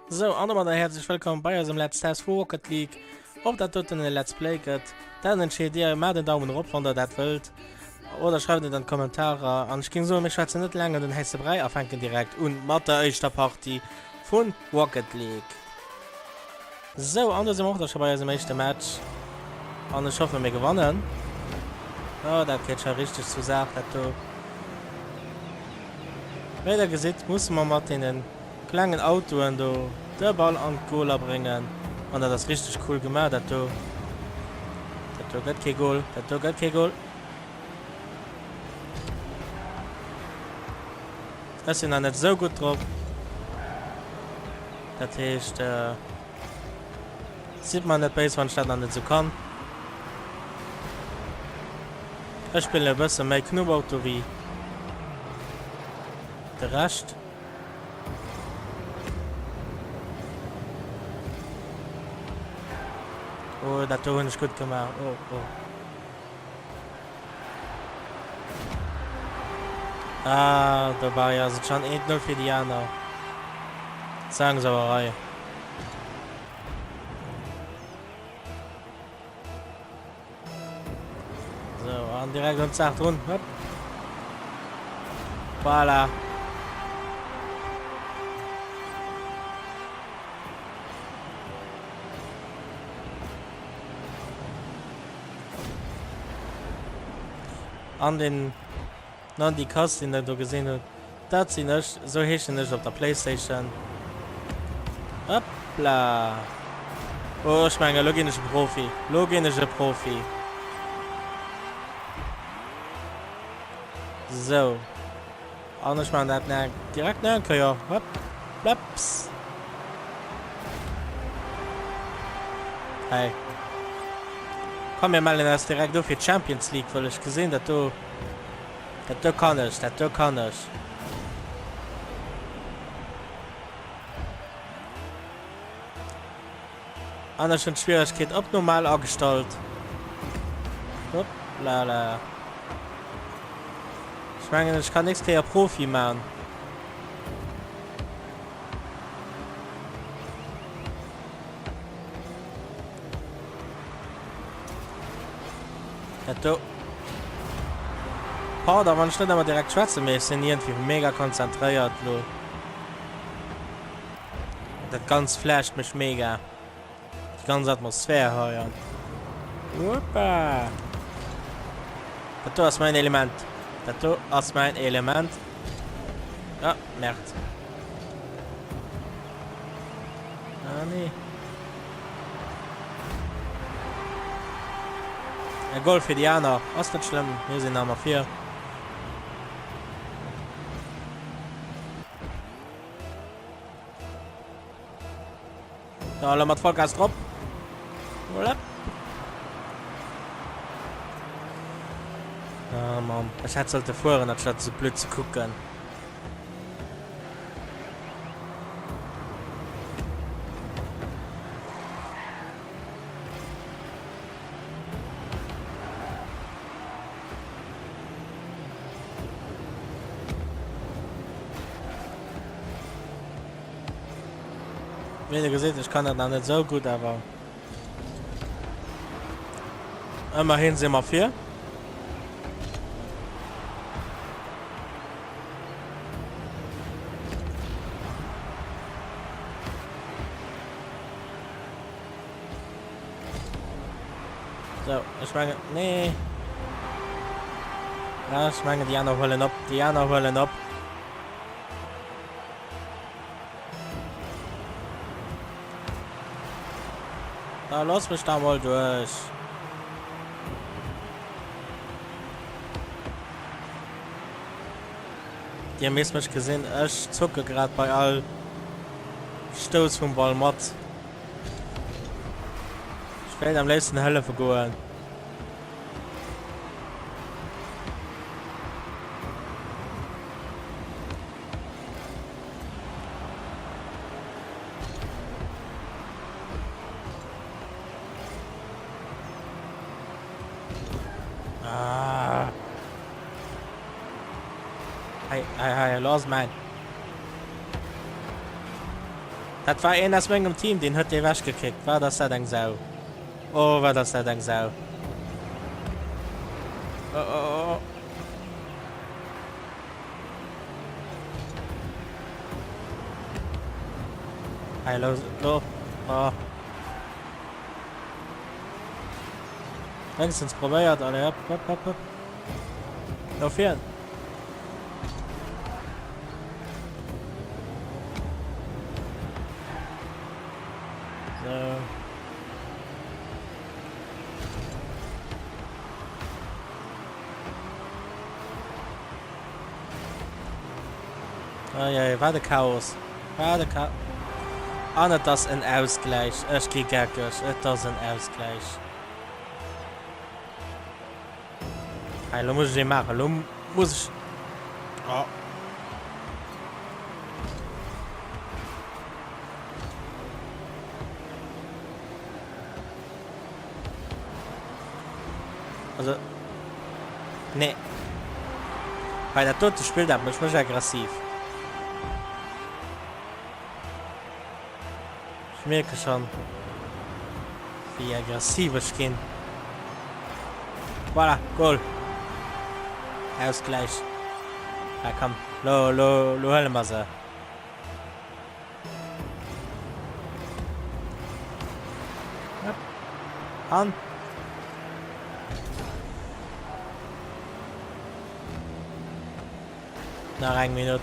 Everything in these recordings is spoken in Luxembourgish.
Sou, an domadder häerzlech wëllkomm bei eisem Let's Test vu Rocket League. Ob dat doten e Let's Play gëtt, dat entscheet dir. Maacht en Daumen erop, wann der dat wëllt, oder schreift et an d'Kommentarer. An ech géing soen, mir schwätzen net laang ëm den héisse Bräi a fänken direkt un mat der éischter Partie vu Rocket League. Sou, an do si mer och da scho bei eisem éischte Match. An ech hoffen, mir gewannen. Oh, dat geet scho richteg zur Saach, dat do. Wéi der gesitt, musse mer mat deene klengen Autoen do de Ball an d'Goler bréngen. An dat ass richteg cool gemaach, dat do. Dat do gëtt kee Goal, dat do gëtt kee Goal. Ech sinn nach net esou gutt drop. Dat heescht, sidd mer net béis, wann ech dat nach net esou kann. Ech spillen e bësse méi Knubbauto wéi de Rescht. Oh, dat do hunn ech gutt gemaach. Oh, oh. Ah, dobäi ass et schon 1-0 fir déi aner. Sangsauerei. So, an direkt an d'Saach drun. Hopp. Voilà. An den Nandi Kass, deen der do gesinn hutt, dat sinn ech, esou heeschen ech op der Playstation. Hoppla! Oh, ech mengen, elo ginn ech e Profi. Elo ginn ech e Profi. Sou. An ech maachen dat nach direkt nach eng Kéier. Hopp, plaps. Hey. Komm, mir mellen eis direkt u fir d'Champions League, wëll ech gesinn, dat do, dat do kann ech, dat do kann ech. An ech hunn d'Schwieregkeet op normal agestallt. Hopplala. Ech mengen ech kann nächst Kéier Profi man. Dat do. Pardon, wann ech net ëmmer direkt schwätzen, mee ech sinn iergendwéi mega konzentréiert lo. Dat ganz flasht mech mega. Die ganz Atmosphär hei an. Hoppa! Dat do ass mein Element. Dat do ass mein Element. Ah, Merd. Ah, nee. E Goal fir déi aner. Ass net schlëmm. Mir sinn nach ëmmer vir. Da alle mat Vollgas drop. Voilà. Ah, Mann. Ech hätt sollte fueren, anstatt esou blöd ze kucken. Wéi der geséit, ech kann dat nach net sou gutt, awer ëmmerhin si mer vir. So, ech mengen, nee. Ja, ech mengen, déi aner huelen op, déi aner huelen op. Da lass mech da mol duerch. Dir misst mech gesinn, ech zucke grad bei all Stouss vum Ball mat. Ech wéilt am léifsten hëllefe goen. Ah. Hei, hei, hei, los, mein. Dat war een aus mengem Team, deen huet dee wechgekickt. Wat ass dat eng Sau. Oh, wat ass dat eng Sau. Oh, oh, oh, oh. Hey, lo, lo. Oh. Wéinstens probéiert. Allez, hopp, hopp, hopp, hopp. No vir. So. Eiei, wat e Chaos. Wat e Chaos. An et ass en Ausgläich. Ech gi geckeg. Et ass en Ausgläich. Hei, lo muss ech ee maachen. Lo muss ech... Oh. Also... Nee. Bei dat dote Spill, dat mécht mech aggressiv. Ech mierke schon, wéi aggressiv ech ginn. Voilà, Goal. Ausgleich. Ja, komm, lo, lo, lo huele mer se. Hopp. An. Nach eng Minutt.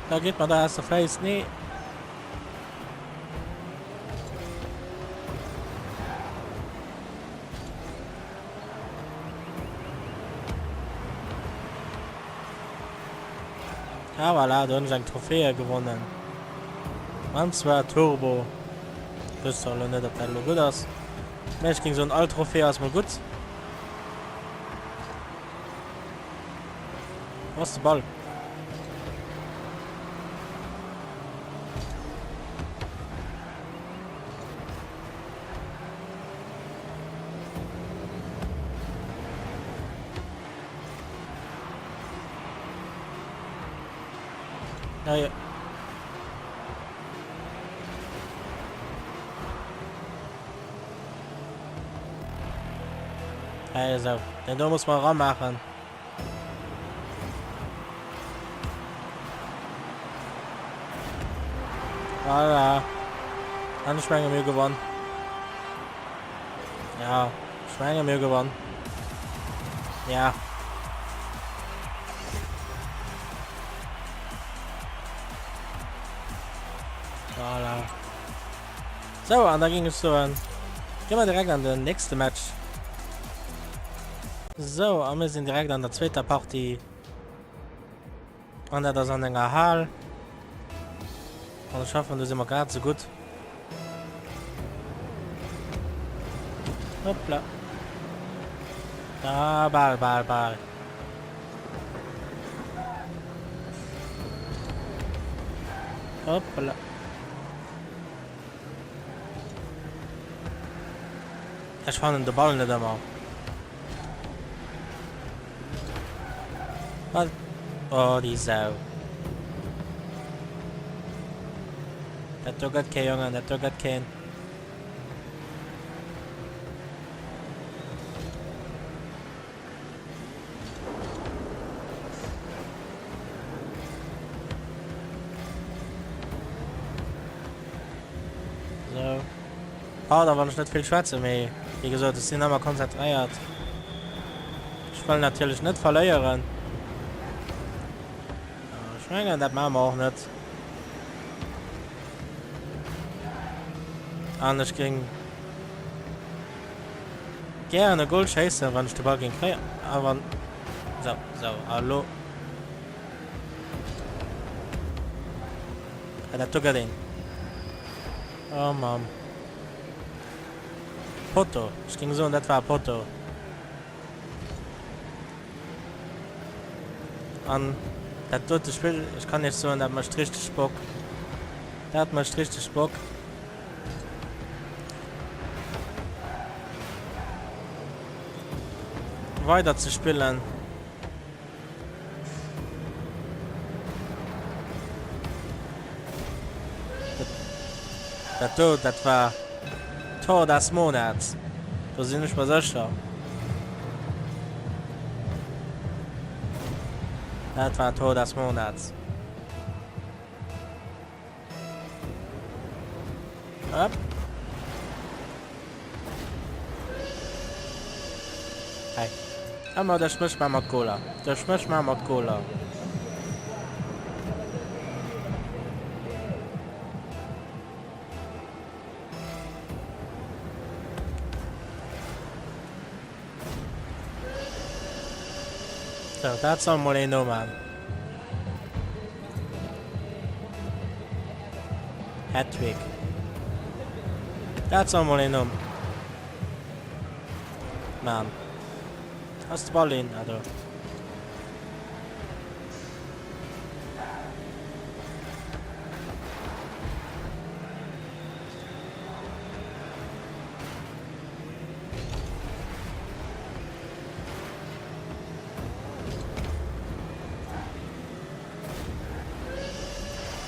Da geht man da aus der Face. Nee. Ah voilà, do hunn ech eng Trophäe gewonnen. An zwar Turbo. Ech wëss zwar elo net, ob dat elo gutt ass. Mä ech géing soen, all Trophäe ass mol gutt. Wo ass de Ball? Ja, ja. Also, den do muss man ranmachen. Voilà. An ech menge mir gewonnen. Ja, ech menge mir gewonnen. Ja. Voilà. So, an da ging es soen, gehen wir direkt an den nächste Match. So, a mir sinn direkt an der zweeter Partie. An dat ass an enger Hal. An ech hoffen, do si mer grad esou gutt. Hoppla. Ah, bal, bal, bal. Hoppla. Ech fannen de Ball net ëmmer. Wat? Oh, déi Sau. Dat do gëtt kee, Jongen, dat do gëtt keen. So. Pardon, wann ech net vill schwätzen, mee wéi gesot, ech sinn ëmmer konzentréiert. Ech wëll natierlech net verléieren. Ech mengen, dat maache mer och net. An ech géing gären e Goal schéissen, wann ech de Ball géing kréien. A wann... Sou, sou, a lo... Ah, dat do gëtt een. Oh Mamm. Potto. Ech géing soen, dat war e Potto. An dat dote Spill, ech kann iech soen, dat mécht richteg Bock. Dat mécht richteg Bock. Weider ze spillen. Dat do, dat war Tor des Monats. Do sinn ech mer sécher. Dat war Tor des Monats. Hopp. Hey. Ëmmer dech mech mar mat Goler. Dech mech mar mat Goler. So, dat soll mol een noman. Hattrick. Dat soll mol een nom. Man. Ass de Ball een? Ah, do.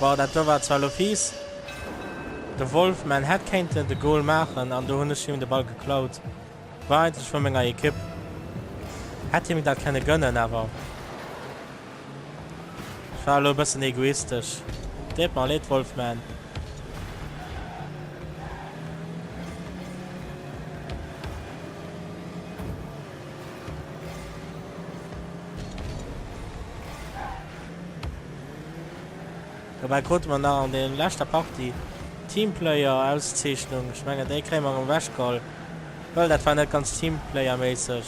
Bon, dat do war zwar lo fies. De Wolfman hätt kéinten de Goal maachen an do hunn ech him de Ball geklaut. War eigentlech vu menger Ekipp. Hätt him dat kenne gënnen, awer ech war elo e bëssen egoistesch. Deet mer leed, Wolfman. Dobäi krute mer nach an der leschter Partie Teamplayer Auszeechnung. Ech mengen déi kréie mer erëm ewechgeholl, well dat war net ganz Teamplayer méisseg.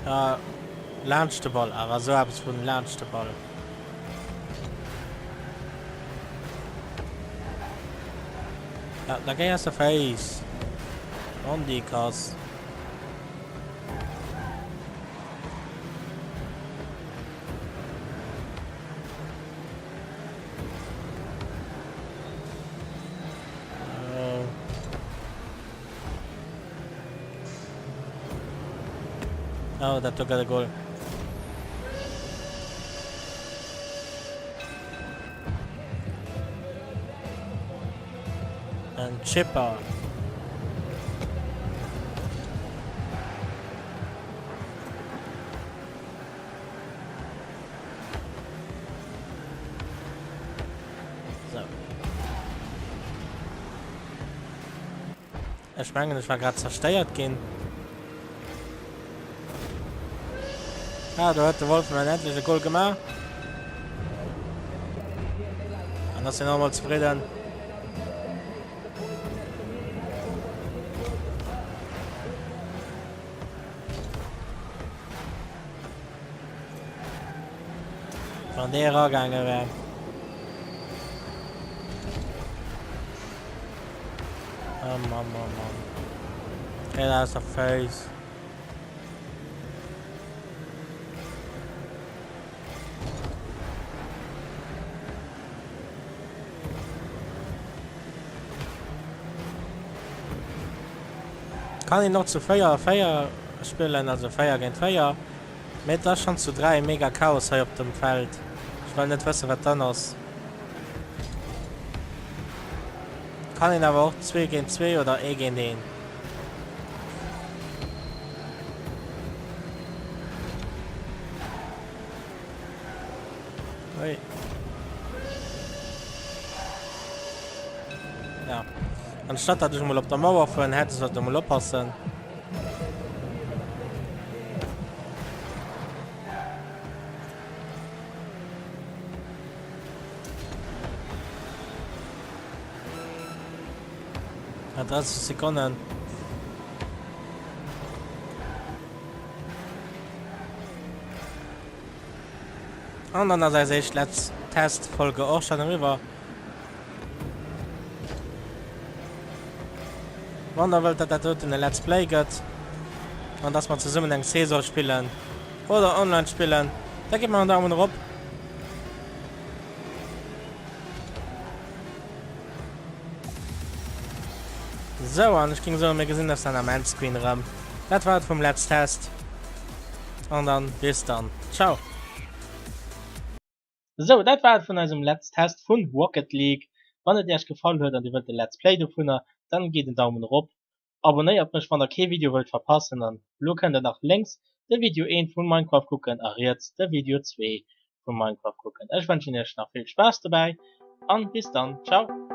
Ja, laanscht de Ball, awer esou eppes vun laanscht de Ball. Ja, da géi aus der Féiss. Andikas. Oh, dat do gëtt e Goal. En Chipper. So. Ech mengen ech war grad zerstéiert ginn. Ah, do huet de Wolfman endlech e Goal gemaach. An ass hien och mol zefridden. Wann dee eragaange wär. Oh Mann, Mann, Mann. Get out of face. Kann een och zu 4 a 4 spillen, also 4 géint 4. Mee et ass schon zu 3 mega Chaos hei op dem Feld. Ech well net wëssen wat dann ass. Kann een awer och 2 géint 2 oder 1 géint 1. Ui. Ja. Anstatt dat ech mol op der Mauer fueren, hätt ech sollte mol oppassen. Ja, 30 Sekunden. An dann ass eis éischt Let's Test Folge och schon eriwwer. Wann der wëllt, datt dat doten e Let's Play gëtt an dass mer zesummen eng Saison spillen oder online spillen, da gitt mer en Daumen erop. Sou, an ech géing soen, mir gesinn eis dann am Endscreen erëm. Dat war et vum Let's Test. An dann bis dann. Ciao. Sou, dat war et vun eisem Let's Test vun Rocket League. Wann et iech gefall huet an dir wëllt e Let's Play dovunner, dann gitt en Daumen erop, abonnéiert mech wann der kee Video wëllt verpassen an lo kënnt der nach lénks de Video 1 vun Minecraft kucken a riets de Video 2 vun Minecraft kucken. Ech wënschen iech nach vill Spaass dobäi an bis dann, ciao.